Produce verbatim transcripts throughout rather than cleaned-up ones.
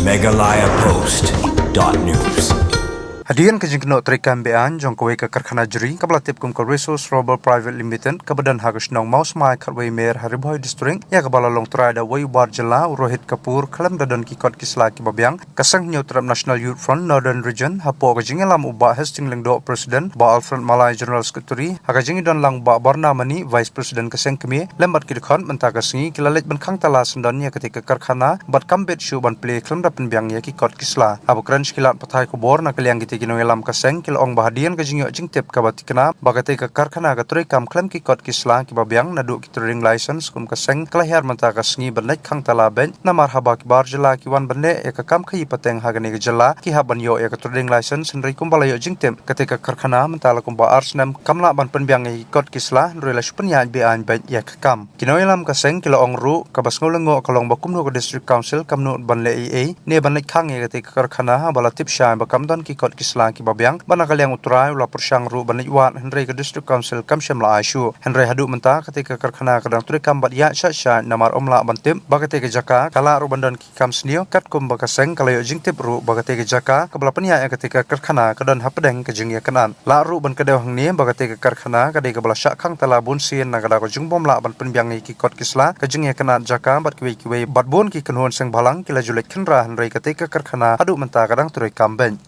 Meghalaya Post dot news. Hadien ka jingkynnoh treikam beaiñ jong kawei ka karkhana jri kaba la tip kum ka Resource Rubber Private Limited kaba don ha ka shnong Mawsmai Khatwei Mer ha Ri Bhoi District, ïa kaba la long trai da uwei u bar jylla u Rohit Kapoor khlem da don ki kot ki sla kiba biang, ka seng Hynñiewtrep National Youth Front Northern Region hapoh ka jingïalam u Bah Hastings Lyngdoh President, Bah Alfred Malai General Secretary, ha ka jingïadon lang u Bah Barna Mani Vice President ka seng kmie, lem bad ki dkhot mynta ka sngi ki la leit ban khang tala syndon ïa katei ka karkhana bad kam bit shuh ban plie khlem da pynbiang ïa ki kot ki sla. Haba kren sha ki lad pathai khubor na ka liang kitei ki nongïalam ka seng ki la ong ba hadien ka jingïoh jingtip kaba thikna ba katei ka karkhana ka treikam khlem ki kot ki sla kiba biang naduh ki trading license kum ka seng ka la hiar mynta ka sngi ban leit khang tala beit namar haba ki bar jylla ki wan ban leh ïa ka kam khaïi pateng ha kane ka jylla ki hap ban ïoh ïa ka trading license hynrei kumba la ïoh jingtip katei ka karkhana mynta la kumba ar snem kam lah ban pynbiang ïa ki kot ki sla hynrei la shu pynïaid beaiñ beit ïa ka kam. Ki nongïalam ka seng ki la ong ruh kaba sngew lyngngoh ka long ba kumno ka District Council kam nud ban leh ei ei ne ban leit khang ïa katei ka karkhana haba la tip shai ba kam don ki kot ki sla kiba biang bad na ka liang u trai u la pyrshang ruh ban leit wad hynrei ka District Council kam shym la ai shuh. Hynrei haduh mynta katei ka karkhana ka dang treikam bad ïaid shah shah namar ym lah ban tip ba katei ka jaka ka lah ruh ban don ki kam sniew katkum ba ka seng ka la ïoh jingtip ruh ba katei ka jaka kaba la pynïaid ïa katei ka karkhana ka don hapdeng ka jingïakynad. Lah ruh ban kdew hangne ba katei ka karkhana ka dei kaba la shah khang tala bun sien na ka daw ka jingbym lah ban pynbiang ïa ki kot ki sla, ka jingïakynad jaka bad kiwei kiwei bad bun ki kynhun seng bhalang ki la ju leit khynra hynrei katei ka karkhana haduh mynta ka dang treikam beit.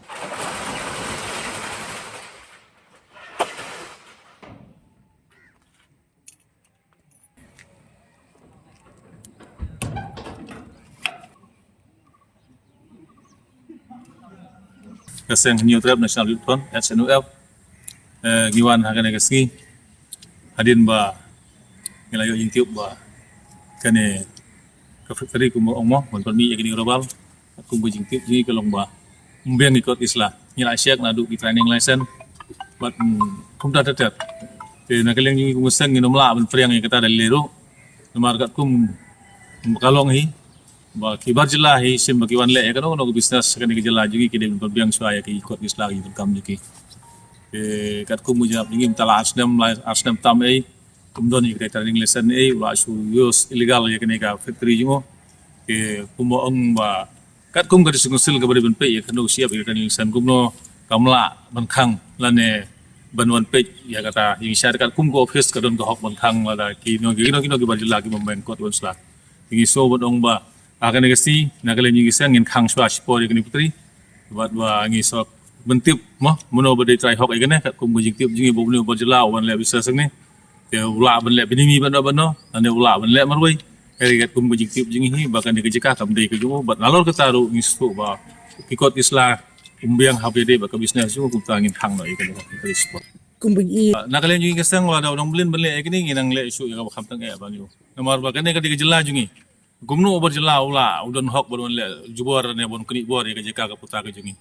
Ka seng Hynñiewtrep National Youth Front, S N U F, eh, ngi wan ha kane ka sngi hadien ba ngi la ïoh jingtip ba kane ka factory kumba ong mo ban pynmih ïa kine ki rubber. Kum ka jingtip jong ngi ka long ba ym biang ki kot ki sla. Ngi la check naduh ki trading license bad, mm, kumta ter ter. Te na ka liang jong ngi kum ka seng ngim lah ban pdiang ïa kata da lei lei ruh. Namar katkum ka long hi ba ki bar jylla hi shim ba ki wan leh ïa kano kano ka business kane ka jylla jong ngi ki dei ban pynbiang shuwa ïa ki kot ki sla ki jingdonkam jong ki. Te katkum ka jingïap jong ngi mynta la ar snem, la ar snem tam ei. Ym don ïa ka trading license ei, u la shu use illegal ïa kane ka factory jong u. Te kumba ong ba katkum ka District Council kaba dei ban peit ïa kano ka shyiap ïa ka trading license kumno kam lah ban khang lane ban wan peit ïa kata. Ïa ngi shah katkum ka office ka don ka hok ban khang lada kino kino kino ki bar jylla ki bym biang kot wan sla. Ïa ngi sngew ban ong ba ha kane ka sngi na ka liang jong ngi seng ngin khang shuwa shipor ïa kane ka factory. Bad ba ngi sngew ban tip mo mano ba dei trai hok ïa kane katkum ka jingtip jong ngi ba une u bar jylla u wan leh business hangne. Te u lah ban leh bynñiaw bad no bad no, lane u lah ban leh marwei. Hynrei katkum ka jingtip jong ngi hi ba kane ka jaka kam dei ka jong u bad nalor kata ruh ngi sngewthuh ba ki kot ki sla ym biang hap ïadei bad ka business jong u kumta ngin khang noh ïa kane ka spot. Kumba ngi na ka liang jong ngi ka seng lada u dang mlien ban leh ïa kane ngi nang leh shuh ïa kaba kham tang eh ban ïoh. Namar ba kane ka dei ka jylla jong ngi. Kumno u bar jylla u lah u don hok ban wan leh jubor ne ban knieh bor ïa ka jaka ka puta ka jong ngi.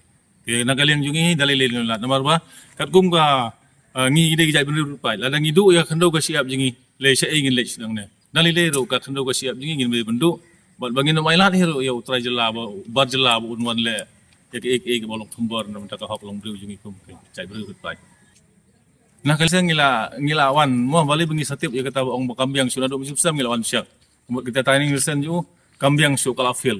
Te na ka liang jong ngi da lei lei lad namar ba katkum ka, eh, ngi dei ki jaitbynriew paid lada ngi duh ïa ka khyndew ka shyiap jong ngi lei shaei ngin leit sdang ne. Da lei lei ruh ka khyndew ka shyiap jong ngi ngin dei ban duh bad ba ngin ym ailad hi ruh ïa u trai jylla ba u bar jylla ba un wan leh ïa kaei kaei kaba long thombor na bynta ka hok long briew jong ngi kum ki jaitbynriew paid. Na ka liang ngi la ngi la wan mo balei ba ngi sa tip ïa kata ba ong ba kam biang shuh naduh mynsiem ngi la wan sha. Mut kita training lesson ju kam biang shuh ka la fail.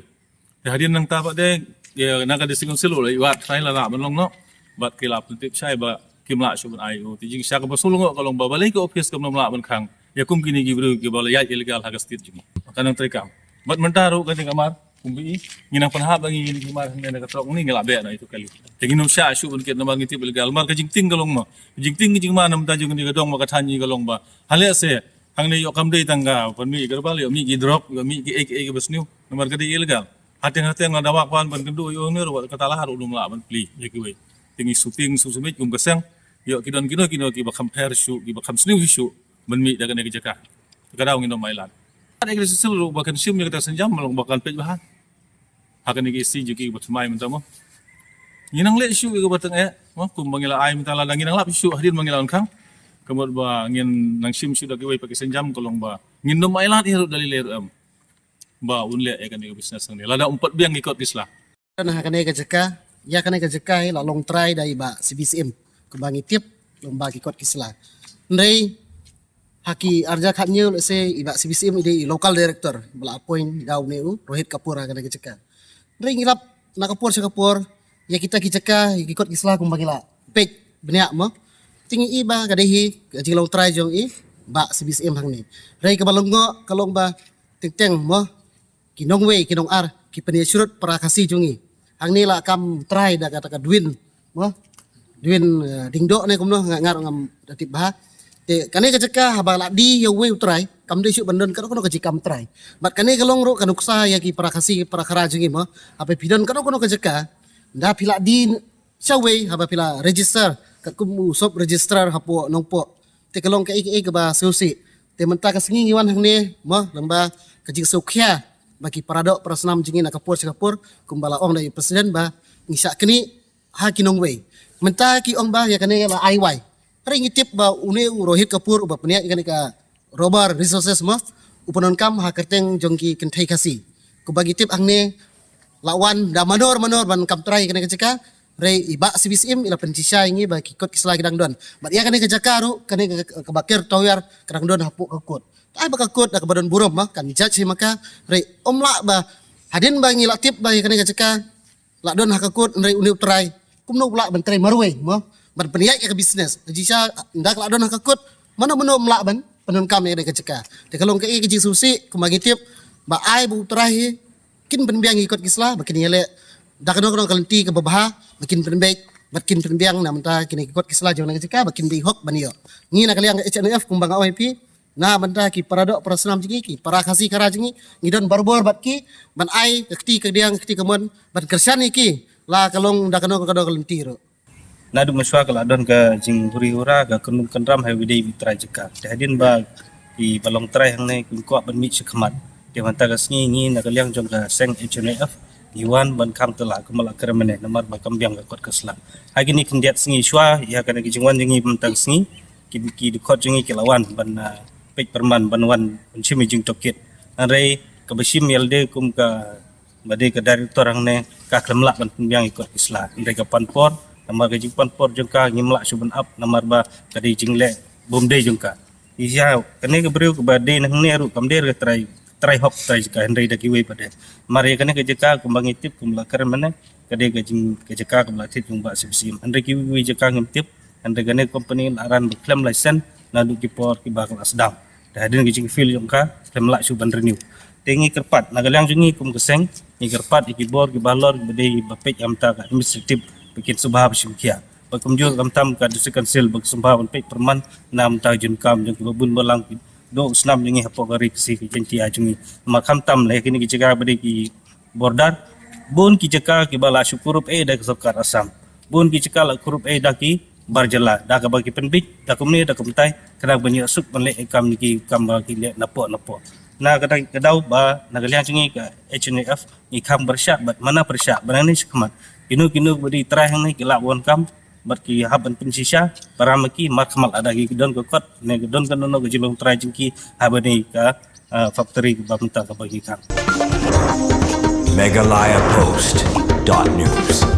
Te hadien nangta pat de ïa na ka District Council u la ïa wat trai la lah ban long noh bad ki la pyntip shai ba kim lah shuh ban ai u. Te jingshisha kaba sngewlyngngoh ka long ba balei ka office kam lah ban khang ïa kum kine ki briew kiba la ïaid illegal ha ka state jong ngi. Ka nang treikam bad mynta ruh ka dei ka mar kumba i ngi nang pynhap ba ngi ngi mar hangne na ka trok ngi ngi la beh na itu kali. Te ngin ym shah shuh ban kit namar ngi tip illegal mar ka jingtieng ka long ma ka jingtieng ka jingma na mynta jong ngi ka dong ma ka thaiñ ngi ka long ba ha lehse hangne ïoh kam dei tang ka ban mih ki rubber ïoh mih ki drug ïoh mih kiei kiei kiba sniew namar ka dei illegal. Hateng hateng lada wah kwan ban kynduh ïoh ne ruh kata la ruh lum lah ban plie ïa kiwei. Te ngi shooting shu submit kum ka seng ïoh ki don kino kino kiba kham pher shuh kiba kham sniew shuh ban mih da kane ka jaka. Ka daw ngin ym ailad. Ka dei ka sisil ruh ba kan shim ïa kata synjam ba kan peit ba ha. Ha kane ka isi jong ki ba thymmai mynta mo. Ngi nang leh shuh ïa kaba tang eh mo kumba ngi la ai mynta lada ngi nang lap shuh hadien ba ngi la wan khang. Ka mut ba ngin nang shim shuh da kiwei pat ki synjam ka long ba ngin ym ailad ïa ruh da lei lei ruh em. Ba un leh ïa kane ka business hangne lada um pat biang ki kot ki sla. Na ha kane ka jaka ïa kane ka jaka hi la long trai da i Bah C B C M kumba ngi tip long ba ki kot ki sla. Hynrei ha ki arja khat ñiew lehse i Bah C B C M i dei i local director ba la appoint da une u Rohit Kapoor ha kane ka jaka. Hynrei ngi lap na ka por sha ka por ïa kita ki jaka, ïa ki kot ki sla kumba ngi la peit bniah mo. Te ngi i ba ka dei hi ka jinglong trai jong i Bah C B C M hangne. Hynrei kaba long ngo ka long ba teng teng mo, ki nongwei ki nongar ki pynïasyrut para Khasi jong i. Hangne la kam trai da kata ka dwin mo, dwin eh, dingdok ne kumno nga ngar ngam da tip bha. Te kane ka jaka haba la die ïa uwei u trai kam dei shuh ban don kano kano ka jingkam trai. Bad kane ka long ruh ka nuksa ïa ki para Khasi para Khara jong i mo. Haba phi don kano kano ka jaka, da phi la die sha uwei haba phi la register katkum u sub registrar hapoh Nongpoh. Te ka long kaei kaei kaba sngewsih. Te mynta ka sngi ngi wan hangne mo, lem ba ka jingsngewkhia ba ki para doh para snam jong ngi na ka por sha ka por, kumba la ong da i president ba ngi shah knieh ha ki nongwei. Mynta ki ong ba ïa kane la ai wai. Hynrei ngi tip ba une u Rohit Kapoor uba pynïaid ïa kane ka Rubber Resources mo, u pyndonkam ha kyrteng jong ki kynthei Khasi. Kumba ngi tip hangne la wan da manor manor ban kam trai ïa kane ka jaka. Hynrei i Bah C B C M i la pynshisha ïa ngi ba ki kot ki sla ki dang don. Bad ïa kane ka jaka ruh, kane ka, ka, kaba ker tawiar ka dang don hapoh ka kot. Ai ba ka kot da kaba don burom mo kan judge hi ma ka. Hynrei ym lah ba hadien ba ngi la tip ba ïa kane ka jaka la don ha ka kot, hynrei une u trai kumno u lah ban trai marwei mo, ban pynïaid ïa ka business. Hynrei shisha ynda ka la don ha ka kot, mano mano ym lah ban pyndonkam ïa kane ka jaka. Te ka long kaei ka jingsngewsih kumba ngi tip ba ai ba u trai hi kin pynbiang ïa ki kot ki sla ba kin ïaleh da kano kano ka lynti kaba bha, ba kin pynbeit bad kin pynbiang na bynta kine ki kot ki sla jong kane ka jaka ba kin dei hok ban ïoh. Ngi na ka liang ka H N I F kumba nga ong ïa phi, na bynta ki para doh para snam jong ngi, ki para Khasi Khara jong ngi, ngi don barabor bad ki ban ai ka kti kadiang, ka kti kamon ban kyrshan ïa ki la ka long da kano kano ka lynti ruh. Naduh mynshuwa ka la don ka jinghuri hura, ka kynrum kynram ha iwei pa iwei u trai jaka. Te hadien ba kiba long trai hangne kin kwah ban mih shakhmat, te mynta ka sngi ngi na ka liang jong ka seng H N I F ngi wan ban khang tylla kumba la kren mynne namar ba kam biang ka kot ka sla. Ha kine khyndiat sngi shuwa ïa kane ka jingwan jong ngi mynta ka sngi, ki, ki dkhot jong ngi ki la wan ban, ah, peit pyrman ban wan ban shim ïa jingtohkit. Hynrei kaba shim ïalade kum ka ba dei ka director hangne ka khlem lah ban pynbiang ïa ki kot ki sla. Hynrei ka pan por, namar ka jingpan por jong ka ngim lah shuh ban ap namar ba ka dei jingleh bym dei jong ka. Ïa kane ka briew kaba dei na hangne ruh kam dei ka trai, trai hok trai jaka, hynrei da kiwei pat de. Namar ïa kane ka jaka kumba ngi tip kumba la kren mynne, ka dei ka jing, ka jaka kaba la thied jong Bah C B C M. Hynrei kiwei kiwei jaka ngim tip. Hynrei kane ka company la ran ba khlem license naduh ki por kiba ka la sdang. Te hadien ka jingfile jong ka khlem lah shuh ban renew. Te ngi kyrpad na ka liang jong ngi kum ka seng, ngi kyrpad ïa ki bor kiba halor kiba dei ba peit ha bynta ka administrative ba kin sngewbha ba shim khia. Ba kumjuh khamtam ka District Council ba ka sngewbha ban peit pyrman na bynta ka jingkam jong kiba bun balang ki doh snam jong ngi hapoh ka Ri Khasi ka Jaiñtia jong ngi. Namar khamtam leh kine ki jaka ba dei ki border, bun ki jaka kiba la shu kurup eh da ka sorkar Assam, bun ki jaka la kurup eh da ki bar jylla, da kaba ki pynbeit da kumne da kumtai, khnang ban ïoh suk ban leh ïa kam ki kam ba ki leh napoh napoh. Na ka dang ka daw ba na ka liang jong ngi ka H N I F ngi khang pyrshah bad mana pyrshah ba nangne shakhmat kino kino ba dei trai hangne ki lah wan kam bad ki hap ban pynshisha para ma ki, mar khmat lada ki don ka kot ne ka don kano kano ka jinglong trai jong ki ha ba dei ka, ah, factory kaba mynta kaba ngi khang. Meghalaya Post dot news.